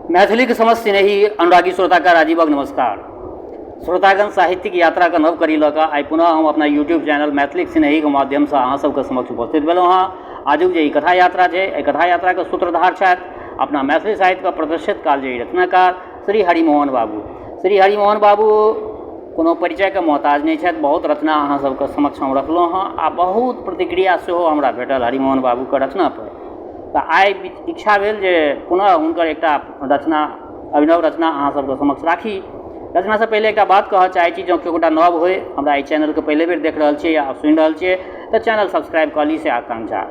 मैथिलीक समस्त स्नेही अनुरागी श्रोताके राजीवक नमस्कार। श्रोतागण, साहित्यिक यात्राके नव कड़ी लऽ कऽ आइ पुनः हम अपना यूट्यूब चैनल मैथिलीक स्नेहीके माध्यमसँ अहाँ सबके समक्ष उपस्थित भेलहुँ हँ। आजुक जे ई कथा यात्रा छै, एहि कथा यात्राके सूत्रधार छथि अपना मैथिली साहित्यके प्रतिष्ठित कालजयी रचनाकार श्री हरिमोहन बाबू। श्री हरिमोहन बाबू कोनो परिचयके मोहताज नहि छथि। बहुत रचना अहाँ सबके समक्ष हम रखलहुँ हँ आ बहुत प्रतिक्रिया सेहो हमरा भेटल हरिमोहन बाबूके रचनापर। तऽ आइ इच्छा भेल जे पुनः हुनकर एकटा रचना, अभिनव रचना अहाँ सबके समक्ष राखी। रचनासँ पहिले एकटा बात कहऽ चाहै छी, जँ केओ गोटा नव होइ, हमरा एहि चैनलके पहिले बेर देख रहल छियै या सुनि रहल छियै, तऽ चैनल सब्सक्राइब कऽ ली, से आकांक्षा।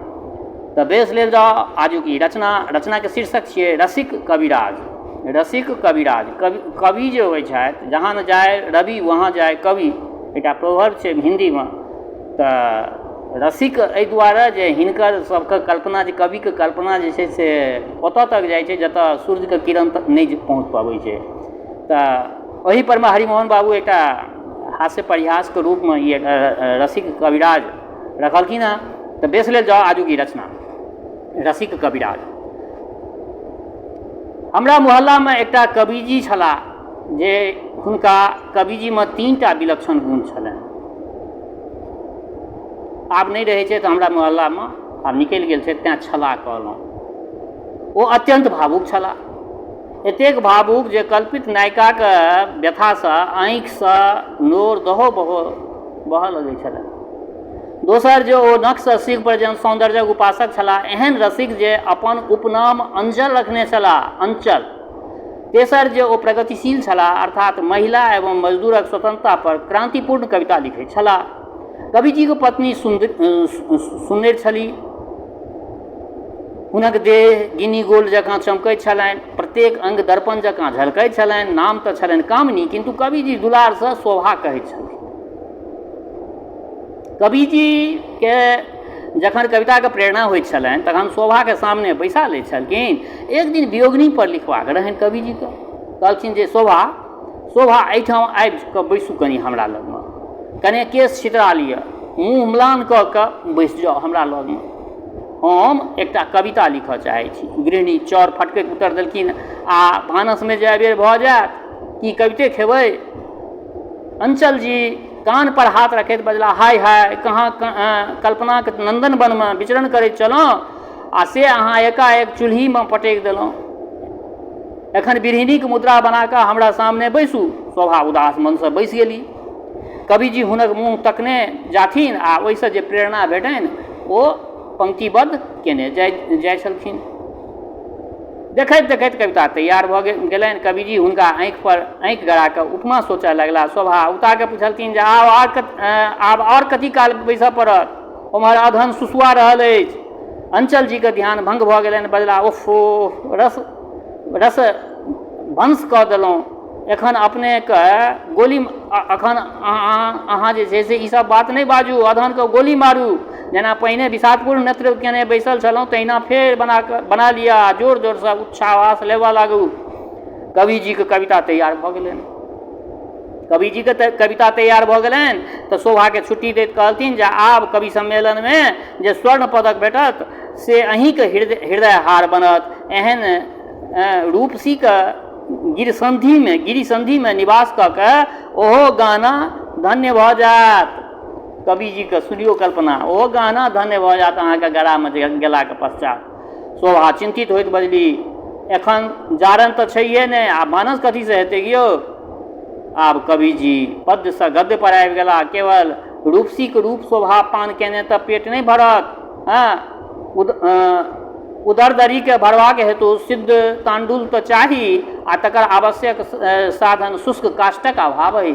तऽ बेस, लेल जाउ आजुक ई रचना। रचनाके शीर्षक छियै रसिक कविराज। रसिक कविराज। कवि, कवि जे होइ छथि, जहाँ न जाय रवि वहाँ जाय कवि, एकटा प्रोवर्ब छै हिन्दीमे। तऽ रसिक एहि दुआरे जे हिनकर सबके कल्पना जे, कविके कल्पना जे छै से ओतऽ तक जाइ छै जतऽ सूर्यके किरण तक नहि पहुँच पबै छै। तऽ ओहिपरमे हरिमोहन बाबू एकटा हास्य परिहासके रूपमे ई रसिक कविराज रखलखिन हँ। तऽ बेस, लेल जाउ आजुक ई रचना रसिक कविराज। हमरा मोहल्लामे एकटा कविजी छलाह जे हुनका कविजीमे तीनटा विलक्षण गुण छलनि। आब नहि रहै छै तऽ हमरा मोहल्लामे, आब निकलि गेल छै, तैँ छलाह कहलहुँ। ओ अत्यन्त भावुक छलाह, एतेक भावुक जे कल्पित नायिकाके व्यथासँ आँखिसँ नोर दहो बहो बहऽ लगै छलनि। दोसर जे ओ नखसँ शिख पर्यन्त सौन्दर्यक उपासक छलाह, एहन रसिक जे अपन उपनाम अंचल रखने छलाह, अंचल। तेसर जे ओ प्रगतिशील छलाह, अर्थात महिला एवं मजदूरक स्वतंत्रता पर क्रान्तिपूर्ण कविता लिखैत छलाह। कविजीक पत्नी सुन्नरि छलीह। हुनक देह गिनी गोल्ड जकाँ चमकैत छलनि, प्रत्येक अङ्ग दर्पण जकाँ झलकैत छलनि। नाम तऽ छलनि कामिनी, किन्तु कविजी दुलारसँ शोभा कहैत छलखिन। कविजीके जखन कविताके प्रेरणा होइत छलनि, तखन शोभाके सामने बैसा लैत छलखिन। एक दिन वियोगिनी पर लिखबाक रहनि कविजीके। कहलखिन जे शोभा, शोभा, एहिठाम आबि कऽ बैसू कनि हमरा लगमे, कने केश छितरा लिअ, मुँह म्लान कऽ कऽ बैसि जाउ हमरा लगमे, हम एकटा कविता लिखऽ चाहै छी। गृहिणी चाउर फटकैत उत्तर देलखिन, आ भानसमे जे अबेर भऽ जायत, की कविते खेबै? अंचल जी कान पर हाथ रखैत बजलाह, हाय हाय, कहाँ कल्पनाक नन्दन वनमे विचरण करैत छलहुँ आ से अहाँ एकाएक चूल्हिमे पटकि देलहुँ। एखन विरहिणीक मुद्रा बना कऽ हमरा सामने बैसू। शोभा उदास मनसँ बैसि गेली। कविजी हुनक मुँह तकने जाथिन आ ओहिसँ जे प्रेरणा भेटनि ओ पंक्तिबद्ध केने जाइ छलखिन। देखैत देखैत कविता तैयार भऽ गेलनि। कविजी हुनका आँखि पर आँखि गड़ा कऽ उपमा सोचऽ लगलाह। शोभा उगता कऽ पुछलथिन जे आब आओर कथी काल बैसऽ पड़त? ओम्हर अधन सुसुआ रहल अछि। अंचल जीके ध्यान भंग भऽ गेलनि। बजलाह, ओफो, रस रस भंस कऽ देलहुँ। एखन अपनेके गोली, एखन अहाँ जे छै से ई सब बात नहि बाजू, अधनके गोली मारू। जेना पहिने विषादपूर्ण नेत्र केने बैसल छलहुँ, तहिना फेर बना कऽ बना लिअ आ जोर जोरसँ उच्छ्वास लेबऽ लागू। कविजीके कविता तैयार भऽ गेलनि। कविजीके कविता तैयार भऽ गेलनि तऽ शोभाके छुट्टी दैत कहलथिन जे आब कवि सम्मेलनमे जे स्वर्ण पदक भेटत से अहीँके हृदय हार बनत। एहन रूपसीके गिरिसन्धिमे निवास कऽ के ओहो गहना धन्य भऽ जायत। कविजीके सुनियौ कल्पना, ओहो गहना धन्य भऽ जायत अहाँके गरामे गेलाके पश्चात। शोभा चिन्तित होइत बजली, एखन जारनि तऽ छैहे नहि, आब भानस कथीसँ हेतै यौ? आब कविजी पद्यसँ गद्य पर आबि गेलाह। केवल रूपसीक रूप शोभा पान केने तऽ पेट नहि भरत। हँ, उदरदरीके भरबाक हेतु सिद्ध ताण्डुल तऽ चाही आ तकर आवश्यक साधन शुष्क काष्ठक अभाव अछि,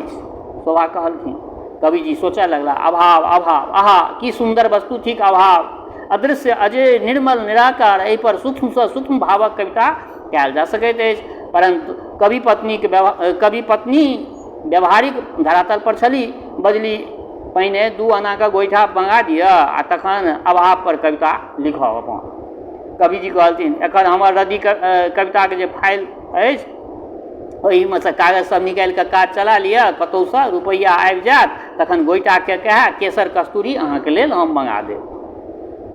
शोभा कहलखिन। कविजी सोचय लगलाह, अभाव, अभाव, आहा, की सुन्दर वस्तु थिक अभाव! अदृश्य, अजेय, निर्मल, निराकार। एहि पर सूक्ष्मसँ सूक्ष्म भावक कविता कयल जा सकैत अछि। परन्तु कवि पत्नी व्यवहारिक धरातल पर छली। बजली, पहिने 2 आनाके गोइठा मँगा दिअ आ तखन अभाव पर कविता लिखब अपन। कविजी कहलथिन, एखन हमर रद्दी कविताके जे फाइल अछि, ओहिमे सँ कागज सब निकालि कऽ काज चला लिअ। कतहुसँ रुपैआ आबि जायत, तखन गोइठाके कहए केसर कस्तूरी अहाँके लेल हम मँगा देब।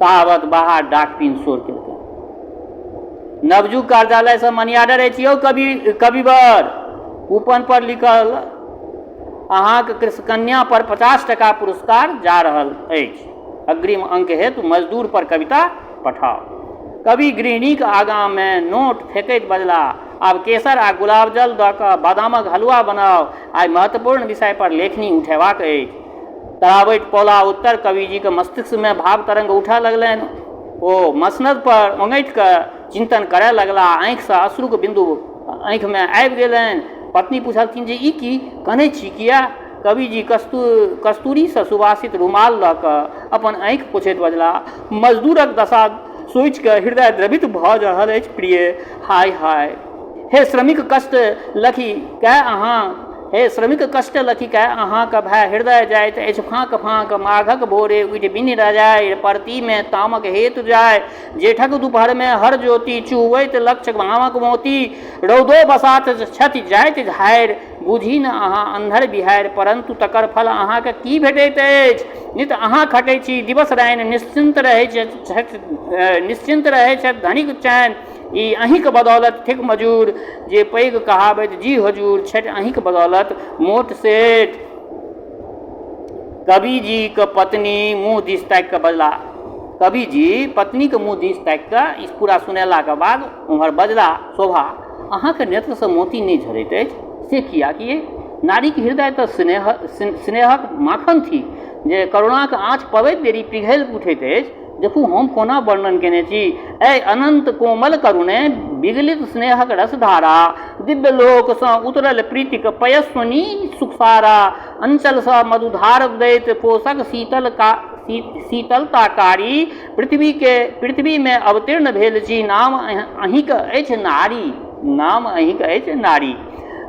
तावत बाहर डाकपिन शोर केलकै। नवयुग कार्यालयसँ मनिआर्डर अछि यौ कवि कविवर, कूपन पर लिखल अहाँक कृषकन्या पर 50 टका पुरस्कार जा रहल अछि। अग्रिम अंक हेतु मजदूर पर कविता पठाउ। कवि गृहिणीक आगाँमे नोट फेकैत बजलाह, आब केसर आ गुलाबजल दऽ कऽ बादामक हलुआ बनाउ, आइ महत्वपूर्ण विषय पर लेखनी उठेबाक अछि। तराबैत पौला उत्तर कविजीक मस्तिष्कमे भाव तरंग उठऽ लगलनि। ओ मसनद पर ओङठि कऽ चिन्तन करय लगलाह। आँखिसँ अश्रुक बिन्दु आँखिमे आबि गेलनि। पत्नी पुछलथिन जे ई की? कनैत छी किएक? कविजी कस्तूरीसँ सुवासित रुमाल लऽ कऽ अपन आँखि पोछैत बजलाह, मजदूरक दशा सोचि कऽ हृदय द्रवित भऽ रहल अछि प्रिय! हाय हाय! हे श्रमिक कष्ट लखि कए अहाँ हे श्रमिक कष्ट लखि कए अहाँक भए हृदय जाइत अछि फाँक फाँक। माघक भोरे उठि बिनि रजाइ परतीमे तामक हेतु जाय। जेठक दुपहरमे हर ज्योति चुबैत लक्ष घामक मोती। रौदो बसात छथि जाइत झाड़ि बुझी न अहाँ अन्धर बिहाड़ि। परन्तु तकर फल अहाँकेँ की भेटैत अछि? नित अहाँ खटै छी दिवस रानि निश्चिन्त रहै छथि निश्चिन्त रहै छथि धनिक चैन। ई अहीँक बदौलत थिक मजूर जे पैघ कहाबैत जी हजूर छथि अहीँक बदौलत मोट सेठ। कविजीक पत्नी मुँह दिस ताकि कऽ बजलाह। कविजी पत्नीक मुँह दिस ताकि कऽ ई पूरा सुनेलाक बाद ओम्हर बजलाह, शोभा, अहाँक नेत्रसँ मोती नहि झरैत अछि से किएक यै? नारीक हृदय तऽ स्नेह स्नेहक माखन थिक जे करुणाक आँच पबैत देरी पिघलि उठैत अछि। देखू हम कोना वर्णन केने छी। ऐ अनन्त कोमल करुणे विगलित स्नेहक रसधारा, दिव्य लोकसँ उतरल प्रीतिक पयस्वनी सुखसारा, अंचलसँ मधुधार दैत पोषक शीतल का शीतलताकारी पृथ्वीके पृथ्वीमे अवतीर्ण भेल छी, नाम अहीँक अछि नारी, नाम अहीँक अछि नारी।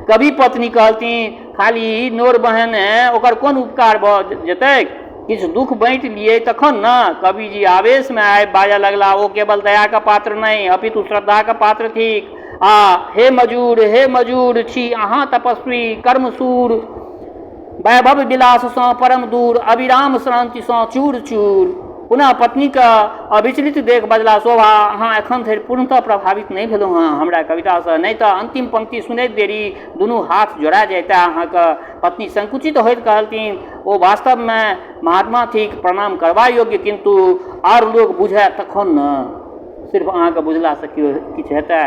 कवि पत्नी कहलथिन, खाली नोर बहेने ओकर कोन उपकार भऽ जेतैक? किछु दुख बाँटि लियै तखन ने। कविजी आवेशमे आबि बाजऽ लगलाह, ओ केवल दयाक पात्र नहि, अपितु श्रद्धाक पात्र थिक। आ हे मजूर, हे मजूर, छी अहाँ तपस्वी, कर्मशूर, वैभव विलाससँ परम दूर, अविराम श्रान्तिसँ चूर चूर। पुनः पत्नीकेँ अविचलित देख बजलाह, शोभा, अहाँ एखन धरि पूर्णतः प्रभावित नहि भेलहुँ हँ हमरा कवितासँ, नहि तऽ अन्तिम पंक्ति सुनैत देरी दुनू हाथ जोड़ा जइतए अहाँके। पत्नी संकुचित होइत कहलथिन, ओ वास्तवमे महात्मा थिक, प्रणाम करबा योग्य, किन्तु आर लोक बुझए तखन ने, सिर्फ अहाँके बुझलासँ केओ किछु हेतै?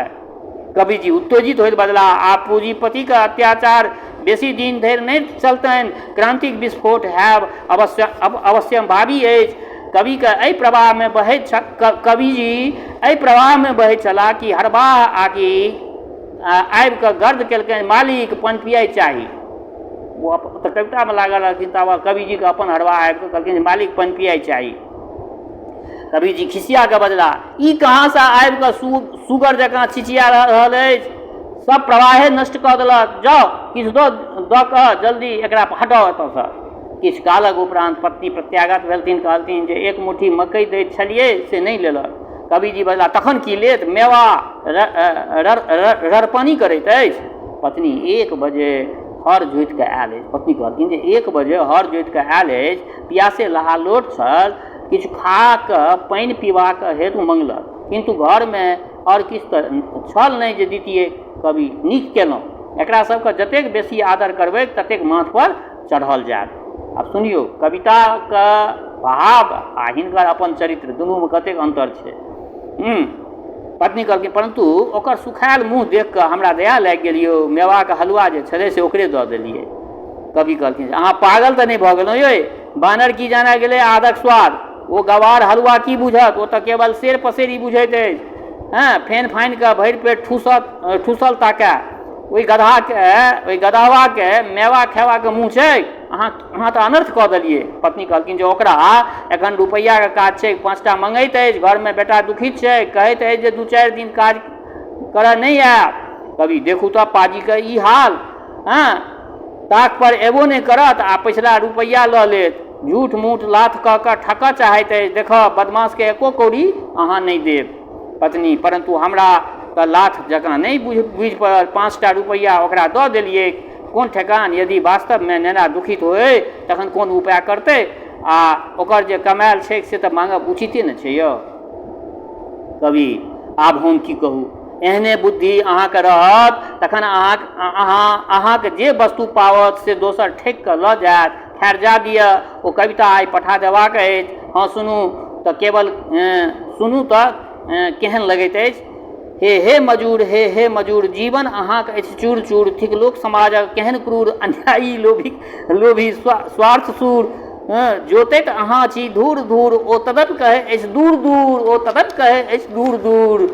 कविजी उत्तेजित होइत बजलाह, आब पूँजीपतिक अत्याचार बेसी दिन धरि नहि चलतनि, क्रान्तिक विस्फोट हैब अवश्य अवश्यंभावी अछि। कविके एहि प्रवाहमे बहैत कविजी एहि प्रवाहमे बहैत छलाह कि हरबाह आकि आबि कऽ गर्द केलकनि, मालिक पनपियाइ चाही। ओ तऽ कवितामे लागल रहथिन ताबत कविजीके अपन हरबाह आबि कऽ कहलखिन जे मालिक पनपियाइ चाही। कविजी खिसिया कऽ बजलाह, ई कहाँसँ आबि कऽ सुगर जकाँ चिचिया रहल अछि? सब प्रवाहे नष्ट कऽ देलक। जाउ किछु दऽ दऽ कऽ जल्दी एकरा हटाउ एतऽसँ। किछु कालक उपरान्त पत्नी प्रत्यागत भेलथिन, कहलथिन जे एक मुट्ठी मकइ दैत छलियै से नहि लेलक। कविजी बजलाह, तखन की लेत? मेवा रड़पनी करैत अछि। पत्नी एक बजे हर जोति कऽ आयल अछि। पत्नी कहलखिन जे एक बजे हर जोति कऽ आयल अछि, पियासे लहालोट छल, किछु खा कऽ पानि पीबाक हेतु मङ्गलक, किन्तु घरमे आओर किछु तऽ छल नहि जे दितियै। कवि, नीक केलहुँ। एकरा सबके जतेक बेसी आदर करबैक ततेक माथपर चढ़ल जायत। आब सुनियौ, कविताके भाव आ हिनकर अपन चरित्र दुनूमे कतेक अन्तर छै। पत्नी कहलखिन, परन्तु ओकर सुखायल मुँह देखि कऽ हमरा दया लागि गेल यौ, मेवाके हलुआ जे छलै से ओकरे दऽ देलियै। कवि कहलखिन, अहाँ पागल तऽ नहि भऽ गेलहुँ यै? बानर की जाने गेलै आदक स्वाद? ओ गवार हलुआ की बुझत? ओ तऽ केवल सेर पसेरी बुझैत अछि। हँ, फेन फानि कऽ भरि पेट ठूसत ठूसल ताकए। ओहि गदहाके ओहि गदहवाके मेवा खेबाक मुँह छै? अहाँ अहाँ तऽ अनर्थ कऽ देलियै। पत्नी कहलखिन जे ओकरा एखन रुपैआके काज छै, 5टा मङ्गैत अछि, घरमे बेटा दुखित छै, कहैत अछि जे 2-4 दिन काज करऽ नहि आयब। कवि, देखू तऽ पाजीके ई हाल, हँ, ताकपर एबो नहि करत आ पछिला रुपैआ लऽ लेत। झूठ मूठ लाथ कऽ कऽ ठकऽ चाहैत अछि। देखऽ, बदमाशके एको कौड़ी अहाँ नहि देब। पत्नी, परन्तु हमरा तऽ लाथ जकाँ नहि बुझि पड़ल। 5टा रुपैआ ओकरा दऽ देलियैक, कोन ठेकान, यदि वास्तवमे नेना दुखित होअय तखन कोन उपाय करतै? आ ओकर जे कमायल छैक से तऽ माँगब उचिते ने छै यौ। कवि, आब हम की कहू? एहने बुद्धि अहाँके रहत तखन अहाँ अहाँके जे वस्तु पाओत से दोसर ठकि कऽ लऽ जायत। खैर जा दिअ, ओ कविता आइ पठा देबाक अछि। हँ सुनू तऽ केवल सुनू तऽ केहन लगैत अछि। हे हे मजूर, हे हे मजूर, जीवन अहाँक अछि चूर चूर, थिक लोक समाजक केहन क्रूर, अन्यायी लोभी लोभी स्वार्थ सूर, जोतैत अहाँ छी धूर धूर, ओ तदपि कहै अछि दूर दूर, ओ तदपि कहै अछि दूर दूर।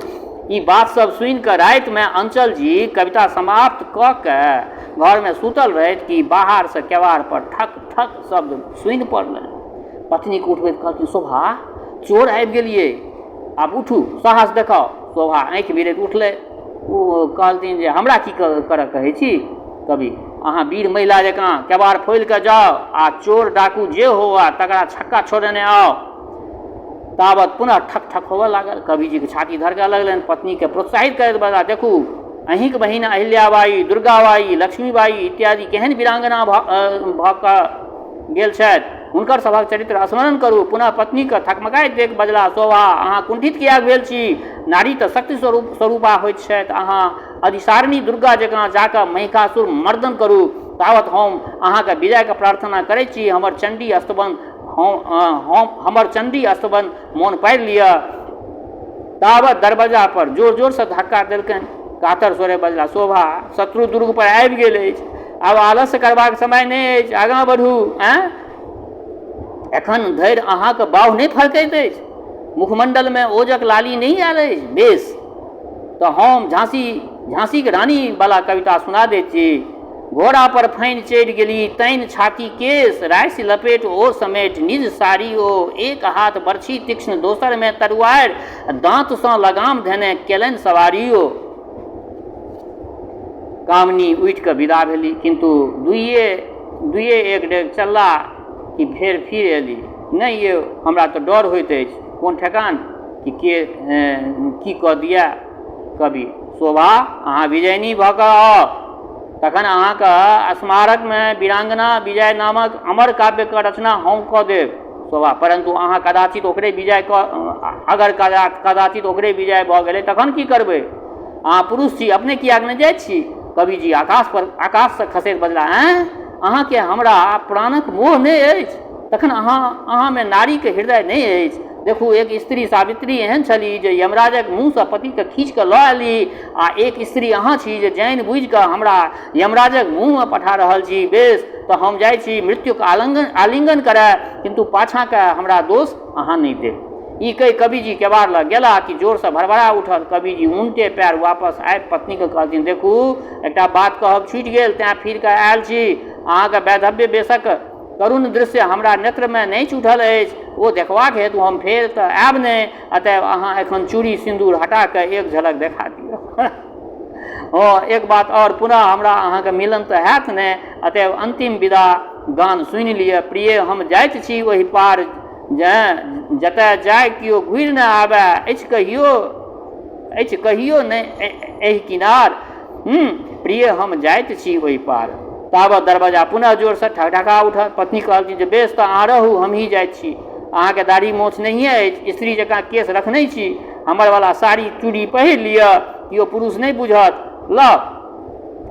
ई बात सब सुनि कऽ रातिमे अंचल जी कविता समाप्त कऽ कए घरमे सूतल रहथि कि बाहरसँ केबाड़ पर ठक ठक शब्द सुनि पड़लनि। पत्नीके उठबैत कहलखिन, शोभा, चोर आबि गेलियै, आब उठू, साहस देखाउ। शोभा आँखि मिरैत उठलै। ओ कहलथिन जे हमरा की करऽ कहै छी कवि, अहाँ वीर महिला जकाँ केबाड़ फोलि कऽ जाउ आ चोर डाकू जे होअए तकरा छक्का छोड़ेने आउ। तावत पुनः ठक ठक होबऽ लागल। कविजीके छाती धड़कऽ लगलनि। पत्नीके प्रोत्साहित करैत बजलाह, देखू, अहीँक बहिन अहिल्याबाई, दुर्गाबाई, लक्ष्मीबाई इत्यादि केहन वीरांगना भऽ कऽ गेल छथि। हुनकर सभक चरित्र स्मरण करू। पुनः पत्नीकेँ थकमकाइत देखि बजलाह, शोभा, अहाँ कुण्ठित किएक भेल छी? नारी तऽ शक्ति स्वरूपा होइत छथि। अहाँ अधिसारिणी दुर्गा जकाँ जा कऽ महिषासुर मर्दन करू। तावत हम अहाँक विजयक प्रार्थना करैत छी। हमर चण्डी स्तवन हमर चण्डी स्तवन मोन पाड़ि लिअ। तावत दरबज्जा पर जोर-जोरसँ धक्का देलकनि। कातर स्वरे बजलाह, शोभा, शत्रु दुर्ग पर आबि गेल अछि। आब आलस्य करबाक समय नहि अछि। आगाँ बढ़ू। आँय? एखन धरि अहाँक बाहु नहि फड़कैत अछि? मुखमण्डलमे ओजक लाली नहि आयल अछि? बेस, तऽ हम झाँसीक रानी बला कविता सुना दैत छी। घोड़ा पर फनि चढ़ि गेली तनि छाती केश, रासि लपेट ओ समेट निज साड़ी ओ, एक हाथ बरछी तीक्ष्ण दोसरमे तरुआरि, दाँतसँ लगाम धेने केलनि सवारी ओ। कामिनी उठि कऽ विदा भेली, किन्तु दुइए एक डेग चलला कि फेर फिर एली। नहि यौ, हमरा तऽ डर होइत अछि, कोन ठेकान कि के की कऽ दिअए। कवि, शोभा, अहाँ विजयिनी भऽ कऽ आउ, तखन अहाँक स्मारकमे वीरांगना विजय नामक अमर काव्यक रचना हम कऽ देब। शोभा, परन्तु अहाँ कदाचित ओकरे विजय कऽ अगर कदाचित ओकरे विजय भऽ गेलै तखन की करबै? अहाँ पुरुष छी, अपने किएक नहि जाइत छी? कविजी आकाशसँ खसैत बजलाह, ऐँ! अहाँकेँ हमरा प्राणक मोह नहि अछि? तखन अहाँमे नारीक हृदय नहि अछि? देखू, एक स्त्री सावित्री एहन छलीह जे यमराजक मुँहसँ पतिकेँ खींचि कऽ लऽ अयलीह आ एक स्त्री अहाँ छी जे जानि बूझि कऽ हमरा यमराजक मुँहमे पठा रहल छी। बेस, तऽ हम जाइ छी मृत्युक आलिंगन करय, किन्तु पाछाँ कऽ हमरा दोष अहाँ नहि देब। ई कहि कविजी केबाड़ लग गेलाह कि जोरसँ भरभरा उठल। कविजी उनटे पएर वापस आबि पत्नीकेँ कहलथिन, देखू, एकटा बात कहब छूटि गेल तेँ फिरि कऽ आयल छी। अहाँक वैधव्य वेशक करुण दृश्य हमरा नेत्रमे नाचि उठल अछि। ओ देखबाक हेतु हम फेर तऽ आयब नहि, अतएव अहाँ एखन चूड़ी सिन्दूर हटा कऽ एक झलक देखा दिअ। हँ, एक बात आओर, पुनः हमरा अहाँक मिलन तऽ हैत नहि, अतएव अन्तिम विदा गान सुनि लिअ। प्रिय, हम जाइत छी ओहि पार जतय जाय केओ घुरि नहि आबय, अछि कहियो नहि एहि किनार। प्रिय, हम जाइत छी ओहि पार। तावत दरबज्जा पुनः जोरसँ ठकठका उठल। पत्नी कहलथिन जे बेस तऽ अहाँ रहू, हमही जाइत छी। अहाँके दाढ़ी मोछ नहिए अछि, स्त्री जकाँ केश रखनहि छी। हमरवला साड़ी चूड़ी पहिर लिअ, केओ पुरुष नहि बुझत। लऽ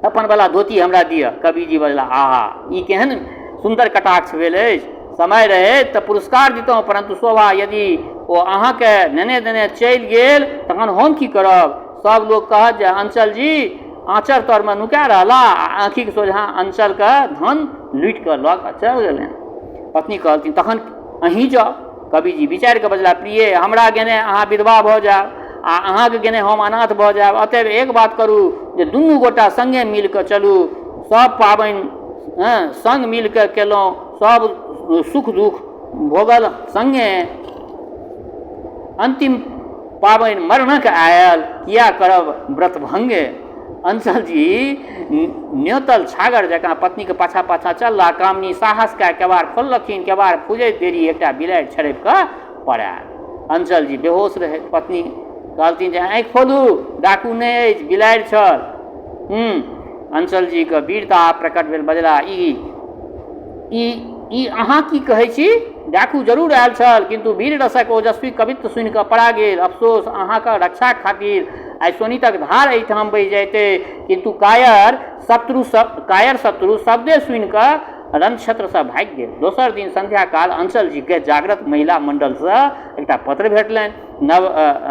अपनवला धोती हमरा दिअ। कविजी बजलाह, आहा, ई केहन सुन्दर कटाक्ष भेल अछि। समय रहैत तऽ पुरस्कार दितहुँ, परन्तु शोभा, यदि ओ अहाँके नेने देने चलि गेल तखन हम की करब? सभ लोक कहत जे अंचल जी आँचर तरमे नुका रहला आ आँखिक सोझाँ अंचलके धन लूटि कऽ लऽ कऽ चलि गेलनि। पत्नी कहलथिन, तखन अहीं जाउ। कविजी विचारि कऽ बजलाह, प्रिय, हमरा गेने अहाँ विधवा भऽ जायब आ अहाँके गेने हम अनाथ भऽ जायब। अतएव एक बात करू जे दुनू गोटा सङ्गे मिलि कऽ चलू। सभ पाबनि सङ्ग मिलि कऽ केलहुँ, सभ सुख दुःख भोगल सङ्गे। अन्तिम पाबनि मरणक आयल, किया करब व्रत भंगे। अंचल जी न्योतल छागर जकाँ पत्नीक पाछाँ पाछाँ चललाह। कामिनी साहस कए केबाड़ खोललखिन। केबाड़ खुजैत देरी एकटा बिलाड़ि छड़पि कऽ पड़ायल। अंचल जी बेहोश रहथि। पत्नी कहलथिन जे आँखि खोलू, डाकू नहि अछि, बिलाड़ि छल। अंचल जीक वीरता प्रकट भेल। बजलाह, ई ई ई अहाँ की कहै छी? डाकू जरूर आयल छल, किन्तु वीर रसक ओजस्वी कवित्व सुनि कऽ पड़ा गेल। अफसोस, अहाँक रक्षाक खातिर आइ शोणितक धार एहिठाम बहि जाइत अछि, किन्तु कायर शत्रु शब्दे सुनि कऽ रणक्षेत्रसँ भागि गेल। दोसर दिन संध्याकाल अंचल जीकेँ जाग्रत महिला मण्डलसँ एकटा पत्र भेटलनि।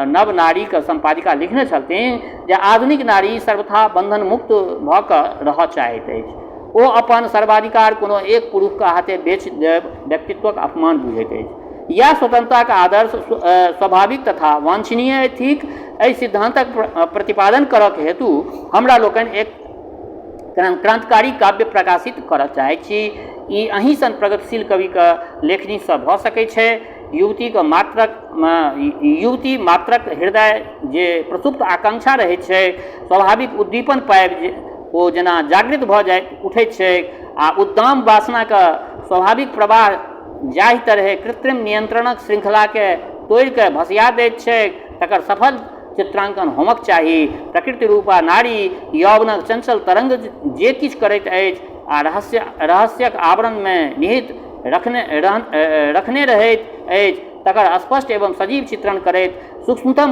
नव नारीक सम्पादिका लिखने छलथिन जे आधुनिक नारी सर्वथा बन्धनमुक्त भऽ कऽ रहऽ चाहैत अछि। ओ अपन सर्वाधिकार कोनो एक पुरुषक हाथे बेचि देब व्यक्तित्वक अपमान बुझैत अछि। इएह स्वतन्त्रताक आदर्श स्वाभाविक तथा वांछनीय थिक। एहि सिद्धान्तक प्रतिपादन करऽक हेतु हमरा लोकनि एक क्रान्तिकारी काव्य प्रकाशित करऽ चाहैत छी। ई अहीं सन प्रगतिशील कविक लेखनीसँ भऽ सकैत छै। युवती मात्रक हृदय जे प्रसुप्त आकांक्षा रहैत छै, स्वाभाविक उद्दीपन पाबि जे ओ जेना जागृत भऽ जाइत उठैत छैक आ उद्दाम वासनाक स्वाभाविक प्रवाह जाहि तरहे कृत्रिम नियंत्रणक श्रृंखलाकेँ तोड़िकऽ भसिया दैत छैक, तकर सफल चित्रांकन होमक चाही। प्रकृति रूपा नारी यौवनक चंचल तरंग जे किछु करैत अछि आ रहस्यक आवरणमे निहित रखने रहैत अछि, तकर स्पष्ट एवं सजीव चित्रण करैत सूक्ष्मतम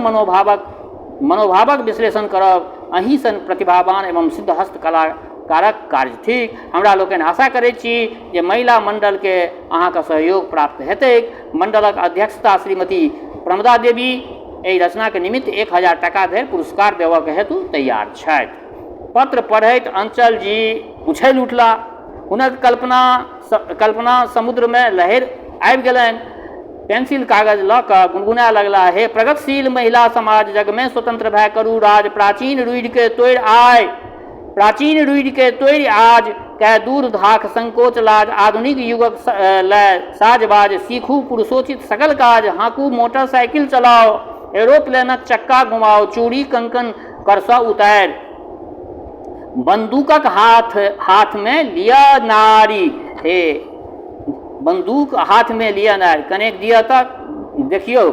मनोभावक विश्लेषण करब अहीं सन प्रतिभावान एवं सिद्धहस्त कलाकारक कार्य थिक। हमरा लोकनि आशा करैत छी जे महिला मण्डलके अहाँक सहयोग प्राप्त हेतैक। मण्डलक अध्यक्षता श्रीमती प्रमदा देवी एहि रचनाक निमित्त 1000 टाका धरि पुरस्कार देबऽके हेतु तैयार छथि। पत्र पढ़ैत अंचल जी उछलि उठला। हुनक कल्पना समुद्रमे लहरि आबि गेलनि। पेंसिल कागज लऽ कऽ गुनगुनाय लगला, हे प्रगतिशील महिला समाज, जगमे स्वतंत्र भए करू राज, प्राचीन रूढ़िके तोड़ि आइ, प्राचीन रूढ़िके तोड़ि आज, कए दूर धाख संकोच लाज, आधुनिक युगक लय साजबाज, सीखू पुरुषोचित सकल काज, हाँकू मोटरसाइकिल चलाउ, एरोप्लेनक चक्का घुमाउ, चूड़ी कंकन करसँ उतारि, बन्दूकक हाथमे लिअ नारी, हे बन्दूक हाथमे लिअ नारी, कनेक दिअ तऽ देखियौ,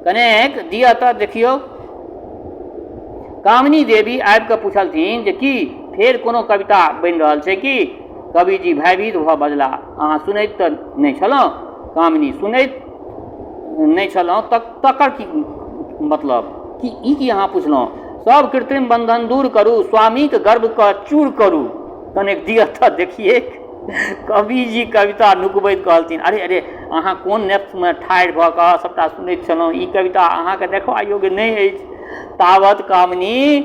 कनेक दिअ तऽ देखियौ। कामिनी देवी आबि कऽ पुछलथिन जे की फेर कोनो कविता बनि रहल छै की? कविजी भयभीत भऽ बजलाह, अहाँ सुनैत तऽ नहि छलहुँ? कामिनी, सुनैत नहि छलहुँ तकर की मतलब? की ई की अहाँ पुछलहुँ? सभ कृत्रिम बन्धन दूर करू, स्वामीक गर्वकेँ चूर करू। कनेक दिअ तऽ देखिऐक। कविजी कविता नुकबैत कहलथिन, अरे अरे, अहाँ कोन नेपथ्यमे ठाढ़ि भऽ कऽ सभटा सुनैत छलहुँ? ई कविता अहाँके देखबा योग्य नहि अछि। तावत कामिनी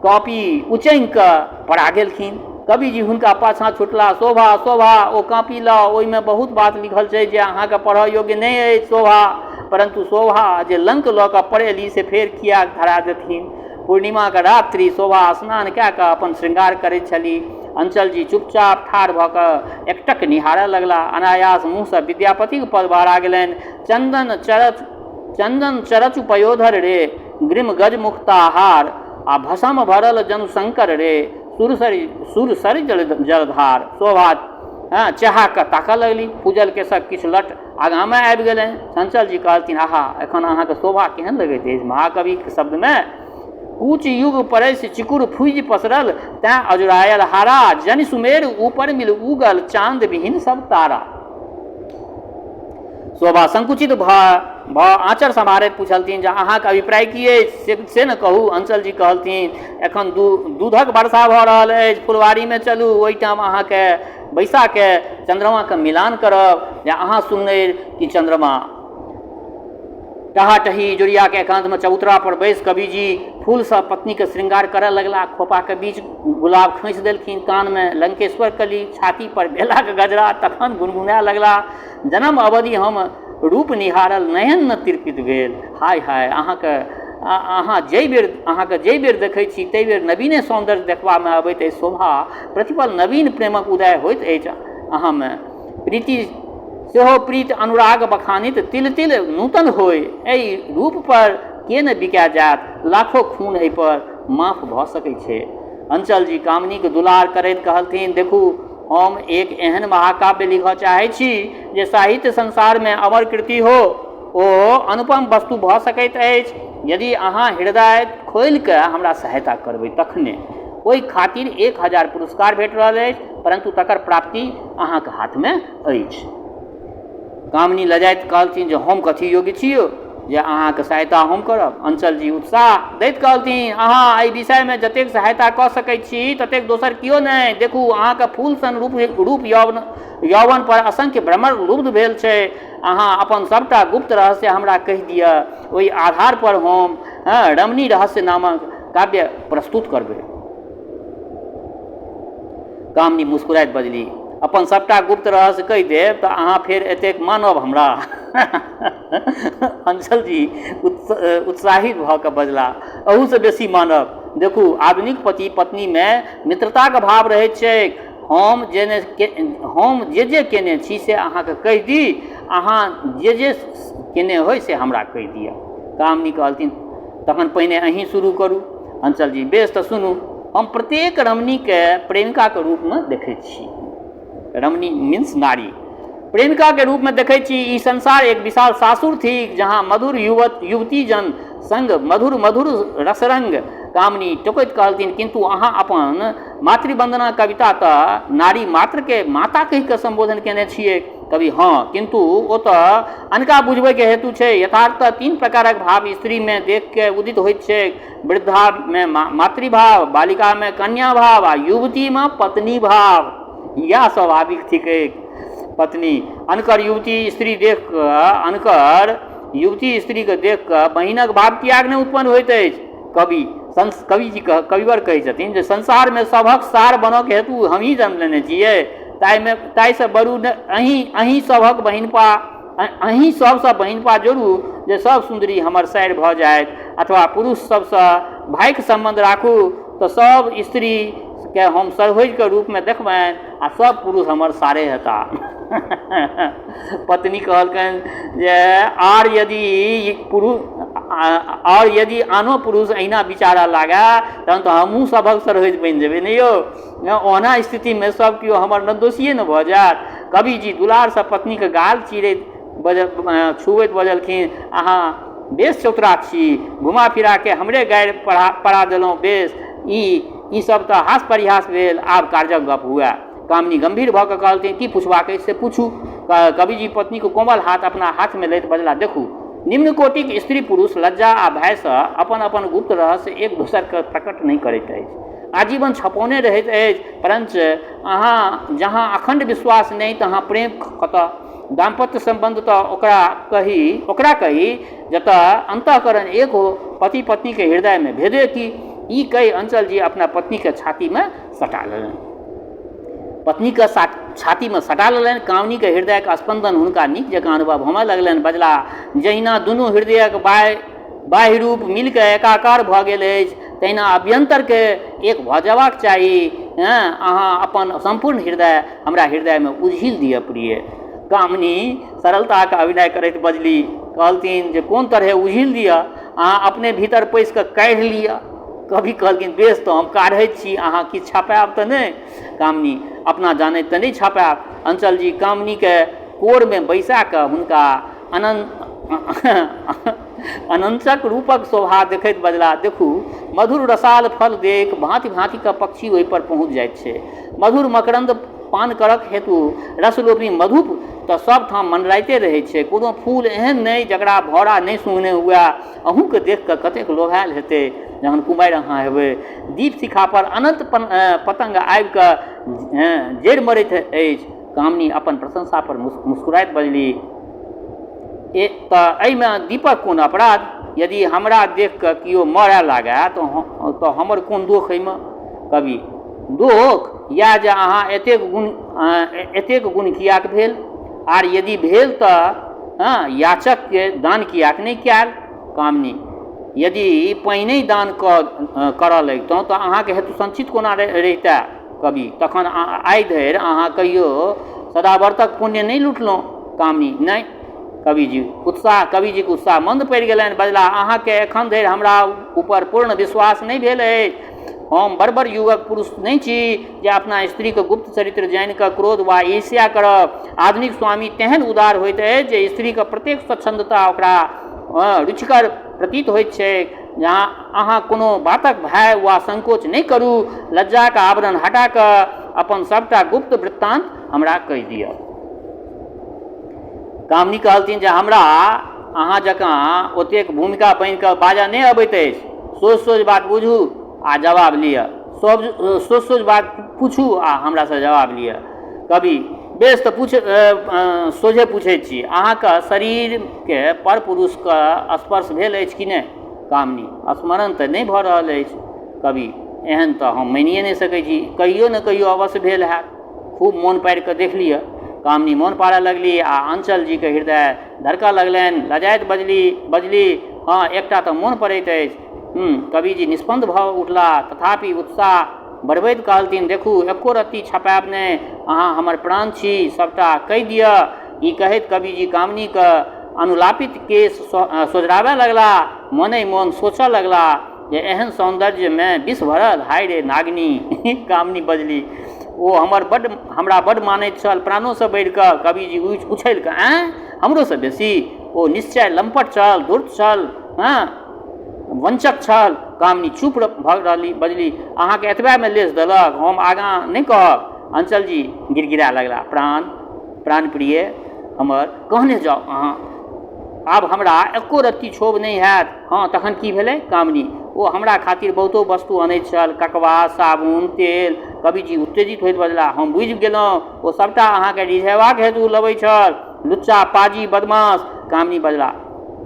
कॉपी उचङि कऽ पड़ा गेलखिन। कविजी हुनका पाछाँ छुटलाह, शोभा, शोभा, ओ कॉपी लाउ, ओहिमे बहुत बात लिखल छै जे अहाँके पढ़ऽ योग्य नहि अछि, शोभा। परन्तु शोभा जे लंक लऽ कऽ पड़ेली से फेर किएक धरा देथिन? पूर्णिमाक रात्रि शोभा स्नान कए कऽ अपन श्रृंगार करैत छलीह। अंचलजी चुपचाप ठाढ़ भऽ कऽ एकटक निहारऽ लगलाह। अनायास मुँहसँ विद्यापतिक पद बहरा गेलनि, चन्दन चरचु पयोधर रे, गृम गज मुक्ताहार, आ भसम भरल जनु शंकर रे, सुरसरि जलधार। शोभा चेहा कऽ ताकऽ लगली। फूजल केशक किछु लट आगाँमे आबि गेलनि। चंचलजी कहलथिन, आहा, एखन अहाँके शोभा केहन लगैत अछि? महाकविक शब्दमे, कूच युग परसि चिकुर फूजि पसरल, तैँ अजुरायल हारा, जनि सुमेर ऊपर मिल उगल, चाँद विहीन सब तारा। शोभा संकुचित भऽ आँचर सम्हारैत पुछलथिन जे अहाँक अभिप्राय की अछि से ने कहू। अंचलजी कहलथिन, एखन दूधक वर्षा भऽ रहल अछि, फुलवारीमे चलू, ओहिठाम अहाँके बैसाके चन्द्रमाके मिलान करब जे अहाँ सुन्नरि कि चन्द्रमा। टहाटही इजोरियाके एकान्तमे चबूतरा पर बैसि कविजी फूलसँ पत्नीके श्रृंगार करऽ लगलाह। खोपाके बीच गुलाब खोंसि देलखिन, कानमे लंकेश्वर कली, छाती पर बेलाक गजरा, तखन गुनगुनाय लगलाह, जनम अवधि हम रूप निहारल नयन न तिरपित भेल। हाय हाय, अहाँके जाहि बेर देखैत छी ताहि बेर नवीने सौन्दर्य देखबामे अबैत अछि शोभा, प्रतिपल नवीन प्रेमक उदय होइत अछि अहाँमे। प्रीति सेहो प्रीत अनुराग बखानित तिल तिल नूतन होय। एहि रूप पर के ने बिका जायत, लाखो खून एहि पर माफ भऽ सकैत छै। अंचलजी कामिनीक दुलार करैत कहलथिन, देखू, हम एक एहन महाकाव्य लिखऽ चाहैत छी जे साहित्य संसारमे अमर कृति हो। ओ अनुपम वस्तु भऽ सकैत अछि यदि अहाँ हृदय खोलि कऽ हमरा सहायता करबै तखने। ओहि खातिर 1000 पुरस्कार भेट रहल अछि, परन्तु तकर प्राप्ति अहाँक हाथमे अछि। कामिनी लजाइत कहलथिन जे हम कथी योग्य छी यौ? जे अहाँके सहायता हम करब। अंचल जी उत्साह दैत कहलथिन, अहाँ एहि विषयमे जतेक सहायता कऽ सकैत छी ततेक दोसर केओ नहि। देखू, अहाँके फूल सन रूप रूप यौवन यौवन पर असंख्य भ्रमर लुब्ध भेल छै। अहाँ अपन सभटा गुप्त रहस्य हमरा कहि दिअ। ओहि आधार पर हम रमणी रहस्य नामक काव्य प्रस्तुत करबै। कामिनी मुस्कुराइत बजली, अपन सभटा गुप्त रहस्य कहि देब तऽ अहाँ फेर एतेक मानब हमरा? अंचल जी उत्साहित भऽ कऽ बजला, अहूसँ बेसी मानब। देखू, आधुनिक पति पत्नीमे मित्रताक भाव रहैत छैक। हम जे हम जे जे केने छी से अहाँके कहि दी, अहाँ जे जे केने होइ से हमरा कहि दिअ। कामिनी कहलथिन, तखन पहिने अहीं शुरू करू। अंचल जी, बेस तऽ सुनू, हम प्रत्येक रमणीके प्रेमिकाके रूपमे देखैत छी। रमणी मीन्स नारी। प्रेमिकाके रूपमे देखैत छी। ई संसार एक विशाल सासुर थिक, जहाँ मधुर युवत युवती जन संग मधुर मधुर रसरंग। कामिनी टोकैत कहलथिन, किन्तु अहाँ अपन मातृवन्दना कविता तऽ नारी मात्रके माता कहि कऽ सम्बोधन केने छियै। कवि, हँ, किन्तु ओ तऽ अनका बुझबैके हेतु छै। यथार्थतः तीन प्रकारक भाव स्त्रीमे देख कऽ उदित होइत छैक। वृद्धामे मातृभाव, बालिकामे कन्या भाव आ युवतीमे पत्नी भाव। इएह स्वाभाविक थिकैक। पत्नी अनकर युवती स्त्री देख कऽ अनकर युवती स्त्रीके देख कऽ बहिनक भाव किएक नहि उत्पन्न होइत अछि? कवि कविजी कह कविवर कहै छथिन जे संसारमे सभक सार बनऽके हेतु हमही जन्म लेने छियै, ताहिमे ताहिसँ बरू अहीँ अहीँ सभक बहिनपा अहीँ सभसँ बहिनपा जोड़ू जे सभ सुन्दरी हमर सारि भऽ जायत, अथवा पुरुष सभसँ भाइक सम्बन्ध राखू तऽ सभ स्त्रीके हम सरहोजिके रूपमे देखबनि आ सभ पुरुष हमर सारे हेता। पत्नी कहलकनि जे आर यदि पुरुष आओर यदि आनो पुरुष अहिना विचारऽ लागए तहन तऽ हमहूँ सभक सरहोजि बनि जेबै ने यौ। ओहना स्थितिमे सभ केओ हमर नन्दोसिए ने भऽ जायत। कविजी दुलारसँ पत्नीके गाल चिरैत बज छुबैत बजलखिन, अहाँ बेस चौतरा छी, घुमा फिराके हमरे गारि पढ़ा पढ़ा देलहुँ। बेस, ई ई सब तऽ हास परिहास भेल, आब कार्यक गप हुए। कामिनी गम्भीर भऽ कऽ कहलथिन, की पुछबाक अछि से पूछू। कविजी पत्नीक कोमल हाथ अपना हाथमे लैत बजला, देखू, निम्न कोटिक स्त्री पुरुष लज्जा आ भयसँ अपन अपन गुप्त रहस्य एक दोसरके प्रकट नहि करैत अछि, आजीवन छपौने रहैत अछि। परञ्च अहाँ जहाँ अखण्ड विश्वास नहि तहाँ प्रेम कतऽ? दाम्पत्य सम्बन्ध तऽ ओकरा कही जतऽ अन्तःकरण एक हो। पति पत्नीके हृदयमे भेदे की? ई कहि अंचल जी अपना पत्नीके छातीमे सटा लेलनि। पत्नीके छातीमे सटा लेलनि। कामिनीके हृदयके स्पन्दन हुनका नीक जकाँ अनुभव होमय लगलनि। बजला, जहिना दुनू हृदयक बाह्य रूप मिलिकऽ एकाकार भऽ गेल अछि, तहिना अभ्यन्तरके एक भऽ जेबाक चाही। अहाँ अपन सम्पूर्ण हृदय हमरा हृदयमे उझिल दिअ प्रिय। कामिनी सरलताके अभिनय करैत बजली। कहलथिन जे कोन तरहे उझिल दिअ? अहाँ अपने भीतर पैसि कऽ काढ़ि लिअ। कवि कहलखिन, बेस, तऽ हम काढ़ैत छी, अहाँ किछु छपायब तऽ नहि? कामिनी, अपना जानैत तऽ नहि छपायब। अंचल जी कामिनीके कोरमे बैसा कऽ हुनका अनंचक रूपक शोभा देखैत बजला, देखू, मधुर रसाल फल देख भाँति भाँतिके पक्षी ओहिपर पहुँच जाइत छै। मधुर मकरन्द पान करक हेतु रसलोभी मधुप तऽ सब ठाम मंडराइते रहै छै। कोनो फूल एहन नहि जकरा भौरा नहि सुंघने हुए। अहूँके देख कऽ कतेक लोभायल हेतै जहन कुमारि अहाँ हेबै। दीप शिखा पर अनन्त पतङ्ग आबि कऽ जरि मरैत अछि। कामिनी अपन प्रशंसा पर मुस्कुराइत बजली, ए तऽ एहिमे दीपक कोन अपराध? यदि हमरा देख कऽ केओ मरय लागय तऽ हमर कोन दोख एहिमे? कवि, दोख इएह जे अहाँ एतेक गुण किएक भेल? आर यदि भेल तऽ याचकके दान किएक नहि कयल? कामिनी, यदि पहिनहि दान करऽ लगितहुँ तऽ अहाँके हेतु संचित कोना रहितए? कवि, तखन आइ धरि अहाँ कहियो सदावर्तक पुण्य नहि लुटलहुँ? कामिनी, नहि। कविजीके उत्साह मन्द पड़ि गेलनि। बजलाह, अहाँके एखन धरि हमरा ऊपर पूर्ण विश्वास नहि भेल अछि। हम बर्बर युगक पुरुष नहि छी जे अपना स्त्रीके गुप्त चरित्र जानि कऽ क्रोध वा ईर्ष्या करब। आधुनिक स्वामी तेहन उदार होइत अछि जे स्त्रीके प्रत्येक स्वच्छन्दता ओकरा रुचिकर प्रतीत होइत छैक। अहाँ कोनो बातक भय वा संकोच नहि करू। लज्जाक आवरण हटा कऽ अपन सभटा गुप्त वृत्तान्त हमरा कहि दिअ। कामिनी कहलथिन जे हमरा अहाँ जकाँ ओतेक भूमिका बनि कऽ बाजऽ नहि अबैत अछि। सोझ सोझ बात बुझू आ जवाब लिअ। सोझ सोझ बात पूछू आ हमरासँ जवाब लिअ। कवि, बेस तऽ पूछ सोझे पूछैत छी। अहाँक शरीरकेँ पर पुरुषक स्पर्श भेल अछि कि नहि? कामिनी, स्मरण तऽ नहि भऽ रहल अछि। कवि, एहन तऽ हम मानिए नहि सकैत छी। कहियो ने कहियो अवश्य भेल होयत। खूब मोन पाड़ि कऽ देखि लिअ। कामिनी मोन पाड़ऽ लगली आ अंचल जीक हृदय धड़कऽ लगलनि। लजाइत बजली बजली, हँ, एकटा तऽ मोन पड़ैत अछि। कविजी निष्पन्द भऽ उठलाह। तथापि उत्साह बढ़बैत कहलथिन, देखू, एको रत्ती छपायब नहि। अहाँ हमर प्राण छी। सभटा कहि दिअ। ई कहैत कविजी कामिनीक अनुलापित केश सोझराबय लगलाह। मोनहि मोन सोचऽ लगलाह जे एहन सौन्दर्यमे विष भरल? हाय रे नागिनी! कामिनी बजली, ओ हमर बड्ड हमरा बड्ड मानैत छल, प्राणोसँ बढ़ि कऽ। कविजी उछलि कऽ, आँय, हमरोसँ बेसी? ओ निश्चय लम्पट छल, धूर्त छल, हँ, वञ्चक छल। कामिनी चुप भऽ रहली। बजली, अहाँकेँ एतबेमे लेस देलक? हम आगाँ नहि कहब। अंचलजी गिड़गिड़ा लगलाह, प्राण, प्राणप्रिय हमर, कहने जाउ अहाँ। आब हमरा एको रत्ती क्षोभ नहि हैत। हँ, तखन की भेलै? कामिनी, ओ हमरा खातिर बहुतो वस्तु अनैत छल, ककबा, साबुन, तेल। कविजी उत्तेजित होइत बजलाह, हम बुझि गेलहुँ, ओ सभटा अहाँकेँ रिझेबाक हेतु लबैत छल। लुच्चा, पाजी, बदमाश। कामिनी बजला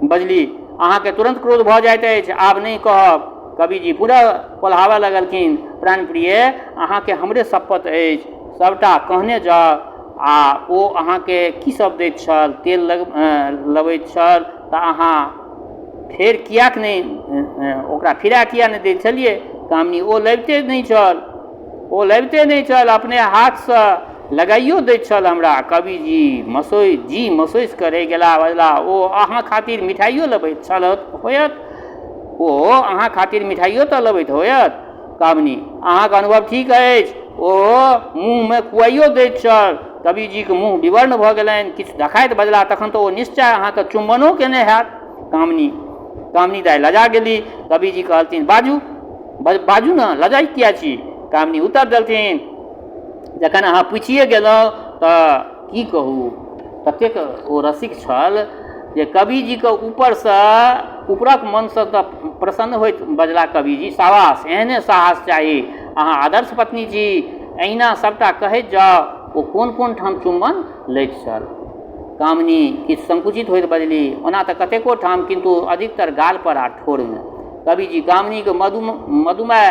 बजली, अहाँकेँ तुरन्त क्रोध भऽ जाइत अछि। आब नहि कहब। कविजी पुनः पोल्हाबऽ लगलखिन, प्राणप्रिय, अहाँकेँ हमरे सप्पत अछि। सभटा कहने जाउ। आ ओ अहाँकेँ की सभ दैत छल? तेल लबैत छल तऽ अहाँ फेर किएक नहि ओकरा फिरा किएक नहि दैत छलियै? कामिनी, ओ लबिते नहि छल। ओ लबिते नहि छल। अपने हाथसँ लगाइयो दैत छल हमरा। कविजी मसोसि जी मसोसि कऽ रहि गेलाह। बजलाह, ओ अहाँ खातिर मिठाइयो लबैत छल होयत? ओ अहाँ खातिर मिठाइयो तऽ लबैत होयत? कामिनी, अहाँक अनुभव ठीक अछि। ओ मुँहमे खुआइयो दैत छल। कविजीक मुँह विवर्ण भऽ गेलनि। किछु धखाइत बजलाह, तखन तऽ ओ निश्चय अहाँकेँ चुम्बनो केने हैत। कामिनी कामिनी दाइ लजा गेली। कविजी कहलथिन, बाजू, बाजू ने, लजाइत किएक छी? कामिनी उत्तर देलथिन, जखन अहाँ पुछिए गेलहुँ तऽ की कहू। ततेक ओ रसिक छल जे कविजीके ऊपरसँ ऊपरक मनसँ तऽ प्रसन्न होइत बजलाह कविजी, शाबाश, एहने साहस चाही। अहाँ आदर्श पत्नी छी। एहिना सभटा कहैत जाउ। ओ कोन कोन ठाम चुम्बन लैत छल? कामिनी किछु संकुचित होइत बजली, ओना तऽ कतेको ठाम, किन्तु अधिकतर गालपर आ ठोरमे। कविजी कामिनीक मधु मधुमय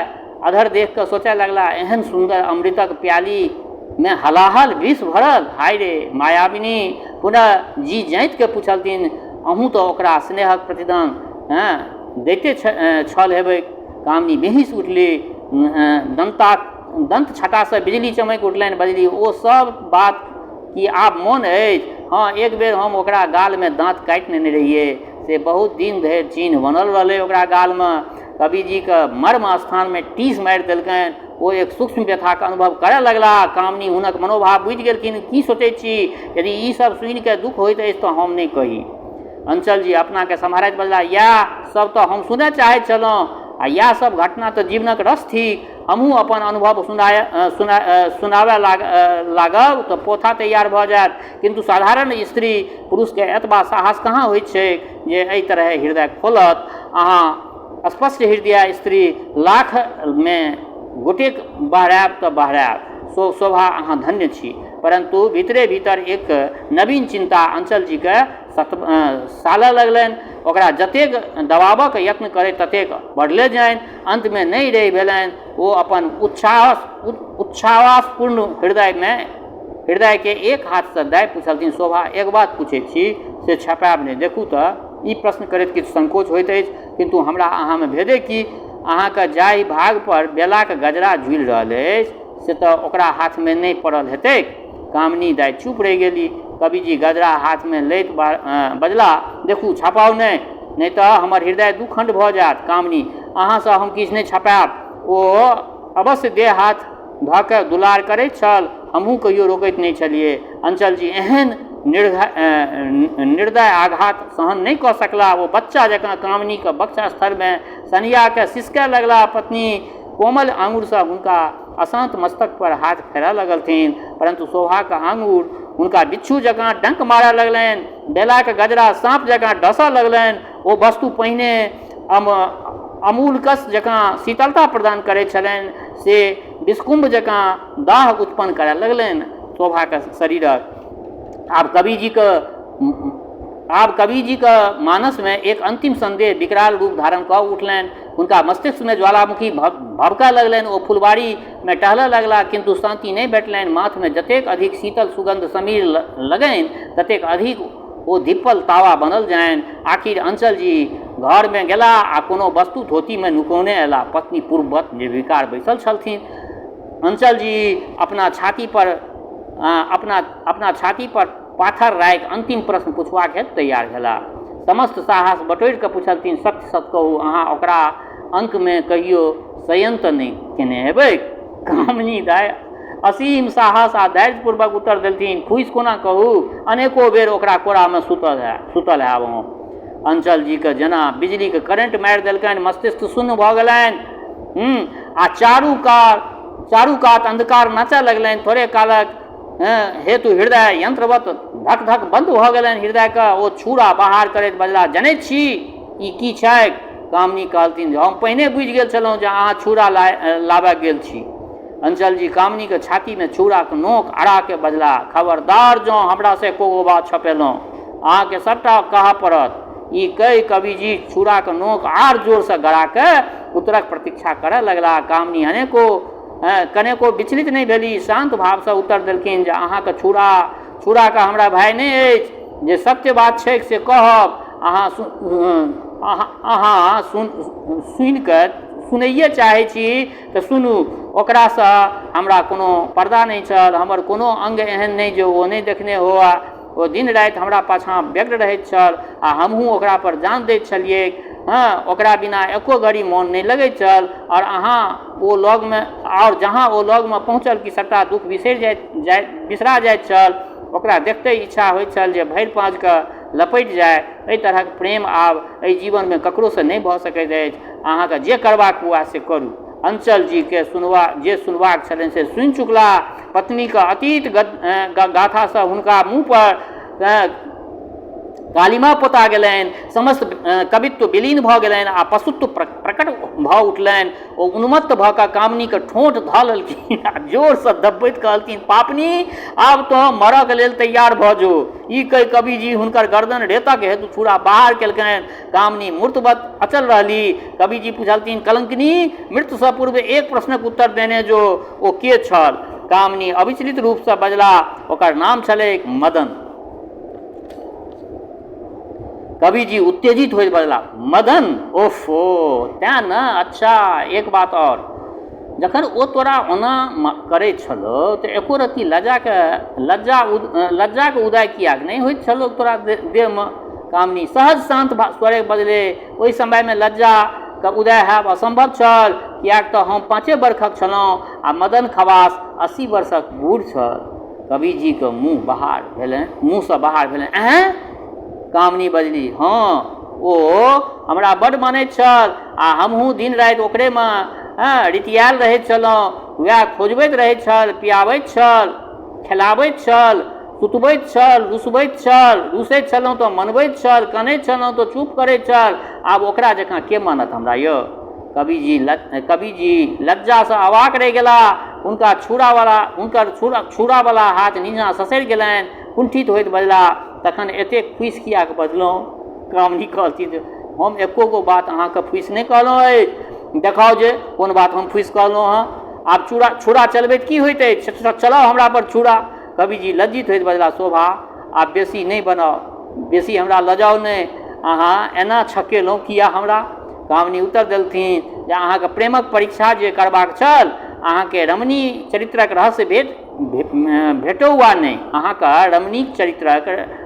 अधर देखि कऽ सोचय लगलाह, एहन सुन्दर अमृतक प्यालीमे हलाहल विष भरल? हाय रे मायाविनी! पुनः जी जाँति कऽ पुछलथिन, अहूँ तऽ ओकरा स्नेहक प्रतिदान दैते छल हेबैक? कामिनी बिहुँसि उठली। दन्ता दन्त छटासँ बिजली चमकि उठलनि। बजली, ओ सभ बात की आब मोन अछि? हँ, एक बेर हम ओकरा गालमे दाँत काटि नेने रहियै, से बहुत दिन धरि चिन्ह बनल रहलै ओकरा गालमे। कविजीक मर्म स्थानमे टीस मारि देलकनि। ओ एक सूक्ष्म व्यथाक अनुभव करय लगलाह। कामिनी हुनक मनोभाव बुझि गेलखिन, की सोचैत छी? यदि ई सभ सुनि कऽ दुःख होइत अछि तँ हम नहि कही। अंचलजी अपनाकेँ सम्हारैत बजलाह, इएह सभ तँ हम सुनय चाहैत छलहुँ आ इएह सभ घटना तँ जीवनक रस थिक। हमहूँ अपन अनुभव सुनाय सुना सुनाबय लाग लागब तँ पोथा तैयार भऽ जायत। किन्तु साधारण स्त्री पुरुषकेँ एतबा साहस कहाँ होइत छैक जे एहि तरहेँ हृदय खोलत। अहाँ स्पष्ट हृदय स्त्री लाखमे गोटेक बहरायब तँ बहरायब। शोभा, अहाँ धन्य छी। परन्तु भीतरे भीतर एक नवीन चिन्ता अंचलजीकेँ सालऽ लगलनि। ओकरा जतेक दबाबक यत्न करथि ततेक बढ़ले जानि। अन्तमे नहि रहि भेलनि। ओ अपन उच्छ्वासपूर्ण हृदयमे हृदयकेँ एक हाथसँ दाबि पुछलथिन, शोभा, एक बात पुछैत छी, से छपायब नहि। देखू तऽ, ई प्रश्न करैत किछु संकोच होइत अछि, किन्तु हमरा अहाँमे भेदे की? अहाँक जाहि भागपर बेलाक गजरा झूलि रहल अछि से तऽ ओकरा हाथमे नहि पड़ल हेतैक? कामिनी दाइ चुप रहि गेली। कविजी गजरा हाथमे लैत बजलाह, देखू, छपाउ नहि, नहि तऽ हमर हृदय दू खण्ड भऽ जायत। कामिनी, अहाँसँ हम किछु नहि छपायब। ओ अवश्य देह हाथ धऽ कऽ दुलार करैत छल। हमहूँ कहियो रोकैत नहि छलियै। अंचलजी एहन निर्दय आघात सहन नहि कऽ सकलाह। ओ बच्चा जकाँ कामिनीक वक्षस्थलमे सन्हिया कऽ सिसकय लगलाह। पत्नी कोमल आङुरसँ हुनका अशान्त मस्तक पर हाथ फेरय लगलथिन, परन्तु शोभाक आङुर हुनका बिच्छू जकाँ डंक मारय लगलनि। बेलाक गजरा साँप जकाँ डसऽ लगलनि। ओ वस्तु पहिने अमूलकस जकाँ शीतलता प्रदान करैत छलनि से विषकुम्भ जकाँ दाह उत्पन्न करए लगलनि शोभाक शरीरक। आब कविजीक मानसमे एक अन्तिम सन्देह विकराल रूप धारण कऽ उठलनि। हुनका मस्तिष्कमे ज्वालामुखी भभकऽ लगलनि। ओ फुलवारीमे टहलऽ लगलाह, किन्तु शान्ति नहि भेटलनि। माथमे जतेक अधिक शीतल सुगन्ध समीर लगनि ततेक अधिक ओ धिप्पल तावा बनल जानि। आखिर अंचलजी घरमे गेलाह आ कोनो वस्तु धोतीमे नुकौने अयलाह। पत्नी पूर्ववत निर्विकार बैसल छलथिन। अंचलजी अपना छाती पर पाथर राखि अन्तिम प्रश्न पुछबाक हेतु तैयार भेलाह। समस्त साहस बटोरि कऽ पुछलथिन, सत्य सत्य कहू, अहाँ ओकरा अङ्कमे कहियो शयन तऽ नहि केने हेबैक? कामिनी दाइ असीम साहस आ धैर्यपूर्वक उत्तर देलथिन, फूसि कोना कहू, अनेको बेर ओकरा कोरामे सुतल हैब हम। अंचल जीके जेना बिजलीके करेंट मारि देलकनि। मस्तिष्क शून्य भऽ गेलनि आ चारू कात अन्धकार नाचऽ लगलनि। थोड़े कालक हेतु हृदय यंत्रवत धक धक बन्द भऽ गेलनि हृदयके। ओ छुरा बहार करैत बजलाह, जनैत छी ई की छैक? कामिनी कहलथिन जे हम पहिने बुझि गेल छलहुँ जे अहाँ छुरा लाबय गेल छी। अंचल जी कामिनीके छातीमे छुराक नोक अड़ाके बजलाह, खबरदार जँ हमरासँ एको गो बात छपेलहुँ, अहाँके सभटा कहऽ पड़त। ई कहि कविजी छुराक नोक आर जोरसँ गड़ाके उत्तरक प्रतीक्षा करय लगलाह। कामिनी कनेको विचलित नहि भेली। शान्त भावसँ उत्तर देलखिन जे अहाँके छुराके हमरा भय नहि अछि। जे सत्य बात छैक से कहब। अहाँ सुनिकऽ सुनैए चाहै छी तऽ सुनू। ओकरासँ हमरा कोनो पर्दा नहि छल। हमर कोनो अङ्ग एहन नहि जे ओ नहि देखने हुए। ओ दिन राति हमरा पाछाँ व्यग्र रहैत छल आ हमहूँ ओकरा पर जान दैत छलियैक। हँ, ओकरा बिना एको घड़ी मोन नहि लगैत छल। आओर जहाँ ओ लगमे पहुँचल कि सभटा दुःख बिसरि जाइत बिसरा जाइत छल। ओकरा देखते इच्छा होइत छल जे भरि पाँजके लपटि जाय। एहि तरहक प्रेम आब एहि जीवनमे ककरोसँ नहि भऽ सकैत अछि। अहाँके जे करबाक हुए से करू। अंचल जीके जे सुनबाक छलनि से सुनि चुकलाह। पत्नीके अतीत गाथासँ हुनका मुँह पर कालिमा पोता गेलनि। समस्त कवित्व विलीन भऽ गेलनि आ पशुत्व प्रकट भऽ उठलनि। ओ उन्मत्त भऽ कऽ कामिनीके ठोंठ धऽ लेलखिन आ जोरसँ दबबैत कहलखिन, पापनी, आब तोँ मरऽके लेल तैयार भऽ जो। ई कहि कविजी हुनकर गर्दन रेतक हेतु छुरा बाहर केलकनि। कामिनी मूर्तवत अचल रहली। कविजी पुछलथिन, कलंकिनी, मृत्युसँ पूर्व एक प्रश्नक उत्तर देने जो, ओ के छल? कामिनी अविचलित रूपसँ बजला, ओकर नाम छलैक मदन। कविजी उत्तेजित होइत बजला, मदन? ओफो, तेँ ने। अच्छा, एक बात आओर। जखन ओ तोरा ओना करैत छलौ तऽ एको रत्ती लज्जाके उदय किएक नहि होइत छलौ तोरा देहमे? कामिनी सहज शान्त स्वरे बजलै, ओहि समयमे लज्जाके उदय होयब असम्भव छल, किएक तऽ हम 5 बरखक छलहुँ आ मदन खवास 80 वर्षक बूढ़ छल। कविजीके मुँहसँ बाहर भेलनि, एँ? कामिनी बजली, हँ, ओ हमरा बड्ड मानैत छल आ हमहूँ दिन राति ओकरेमे रितियायल रहैत छलहुँ। वएह खोजबैत रहैत छल, पियाबैत छल, खेलाबैत छल, सुतबैत छल, रुसबैत छल, रुसैत छलहुँ तऽ मनबैत छल, कनैत छलहुँ तऽ चुप करैत छल। आब ओकरा जकाँ के मानत हमरा यौ? कविजी लज्जासँ अवाक रहि गेलाह। हुनकर छुरावला हाथ नीचाँ ससरि गेलनि। कुण्ठित होइत बजलाह, तखन एतेक फूसि किएक बजलहुँ? कामिनी कहलथिन जे हम एको गो बात अहाँके फूसि नहि कहलहुँ अछि। देखाउ जे कोन बात हम फूसि कहलहुँ हँ। आब छुरा चलबैत की होइत अछि? चलाउ हमरा पर छुरा। कविजी लज्जित होइत बजलाह, शोभा, आब बेसी नहि बनाउ, बेसी हमरा लजाउ नहि। अहाँ एना छकेलहुँ किया हमरा? कामिनी उत्तर देलथिन जे अहाँके प्रेमक परीक्षा जे करबाक छल, अहाँके रमणी चरित्रक रहस्य भेटौ वा नहि, अहाँके रमणीक चरित्रक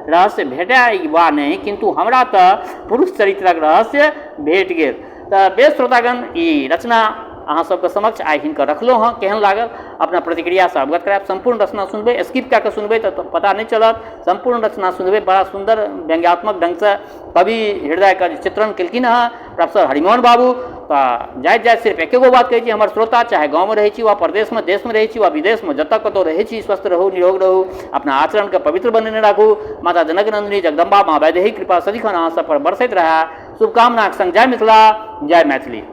रहस्य भेटय वा नहि, किन्तु हमरा तऽ पुरुष चरित्रक रहस्य भेट गेल। तऽ बेस श्रोतागण, ई रचना अहाँ सबके समक्ष आइ हिनकर रखलहुँ हँ। केहन लागल अपना प्रतिक्रियासँ अवगत करायब। सम्पूर्ण रचना सुनबै, स्किप कए कऽ सुनबै तऽ पता नहि चलत। सम्पूर्ण रचना सुनबै, बड़ा सुन्दर व्यंग्यात्मक ढङ्गसँ कवि हृदयके जे चित्रण केलखिन हँ प्रोफेसर हरिमोहन बाबू। तऽ जाइत जाइत सिर्फ एके गो बात कहै छी, हमर श्रोता चाहे गाँवमे रहै छी वा परदेशमे, देशमे रहै छी वा विदेशमे, जतऽ कतहु रहै छी, स्वस्थ रहू, निरोग रहू, अपना आचरणके पवित्र बनेने राखू। माता जनक नन्दिनी जगदम्बा माँ वैदेही कृपा सदिखन अहाँ सब पर बरसैत रहए, शुभकामनाक संग जय मिथिला, जय मैथिली।